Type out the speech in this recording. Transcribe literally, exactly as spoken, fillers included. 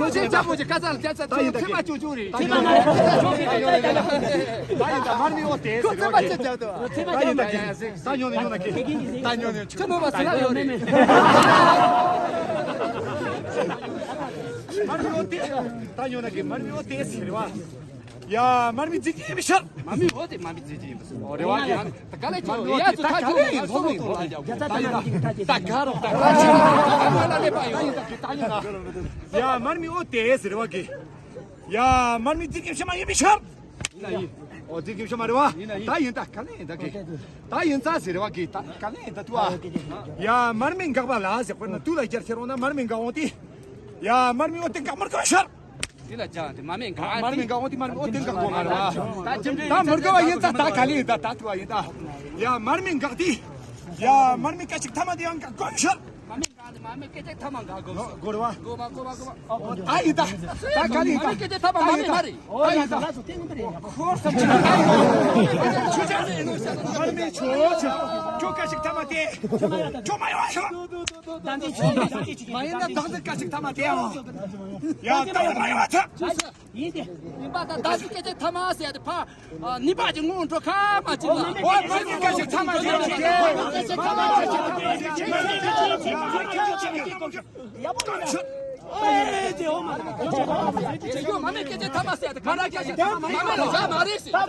ལོ་ཆེན་ལྕགས་པོ་ཅིག་ཁ་ཚང་ལ་བཅར་ཚར། ད་ཡིན་ད། ཚེར་མ་བཅུ་བཅུ་རེད། ཚེར་མ་ང་ཚོ་ཆོག་གི་རེད། ད་ཡིན་ད། མར་མེ་འོ་དེ་ཁོ་ཚེར་མ་ཅིག་བཅར་འདུག་ད་ཡིན་ད། ད་ཉོ་ནས་ཉོ་ན་ཀི། ད་ཉོ་ནས་ཁྱོད་ནོར་བ་ཟེར་ན་ཡོད་རེད། མར་མེ་འོ་དེ། ད་ཉོ་ན་ཀི། མར་མེ་འོ་དེ་ཟེར་བ། ཡ། མར་མེ་རྫིག་རྫིག་མི་ཤར། མར་མེ་འོ་དེ་མར་མེ་རྫིག་རྫིག་ཡིན་པ་ཟེར། ཨོ་རེད་བ། ཡ། ད་ག་ལེ་ཆོག་ཡ། ཚོ་ད་ག་ལེ་ཡིན། ལོ་ལོ་ཡིན། ད་ཡིན་ད། ད་ག་རོགས། ད་ག་རོགས། ད་ཡིན་ད། ཡ། མར་མེ་འོ་དེ་ཟེར་བ་གི། ཡ། མར་མེ་རྫིག་རྫིག་མི་ཤར། ཨོ་རྫིག་རྫིག་མི་ཤར་མ་རེད་བ། ད་ཡིན་ད། ག་ལེ་ཡིན་ད་གི། ད་ཡིན་ད་ཟེར་བ་གི། ད་ག་ལེ་ཡིན་ད། ཐུ་ཨ། ཡ། མར་མེ་འགག་པ་ལ་ཟེར་བ་ན། དུ་ལ་རྒྱར་ཁྱེར་འོང་ན་མར་མེ་འགག་འོང་དེ། ཡ། མར་མེ་འོ་དེ་འགག་མར་འགག་ཤར། དེ་ལ་ཅང་དེ་མར་མེ་འགག་མར་མེ་འགག་འོ་དེ་མར་མེ་འོ་དེ་འགག་གོ་མ་རེད་བ། ད་མི་འགག་པ་ཡིན་ད། ད་ག་ལེ་ཡིན་ད། ད་ཐུ་བ་ཡིན་ད། ཡ། མར་མེ་འགག་དེ། ཡ། མར་མེ་སྐད་ཅིག་ཐ་མ་དེ་ཡང་འགག་གོ་ཤར། མར་མེ་འགག་དེ་མར་མེ་སྐད་ཅིག་ཐ་མ་འགག་གོ་ཤར། གོ་རེད་བ། གོ་མ་གོ་མ་གོ་མ། ཨོ་ད་ཡིན་ད། ད་ག་ལེ་ཡིན་ད། མར་མེ་སྐད་ཅིག་ཐ་མ་མར་མེ་མ་རེད། ད་ཡིན་ད། ཁོར་སམ་ཆུ་ཆུ་ཆུ། མར་མེ་ཆུ་ཆུ། ཁྱོད་སྐད་ཅིག་ཐ་མ་དེ། ཁྱོད་མ་ཡོང་ཤོག་ད་འདི་ཆུ་ཆུ། མ་ཡིན་ན་ད་འདི་སྐད་ཅིག་ཐ་མ་དེ་ཡང་། ཡ། ད་མ་ཡོང་ཐ། ཡིན་ཏེ། ཡིན་པ་དང་། ད་འདི་སྐད་ཅིག་ཐ་མ་ཟེར་ཏེ་ཕ། ཨ། ནི་པ་ཅིག་སྔོན་འགྲོ་ཁ་མ་ཅིག་ལ། ཨོ་མ་ནི་སྐད་ཅིག་ཐ་མ་ཅིག་ལ། མ་ནི་སྐད་ཅིག་ཐ་མ་ཅིག་ལ། ཨེ་དེ་ཨོ་མ་ནི་སྐད་ཅིག་ཐ་མ་ཟེར་ཏེ་ག་ར་སྐད་ཅིག་ཐ་མ་མ་ནི་ལ་ཡ་མ་རེད་ཟེར།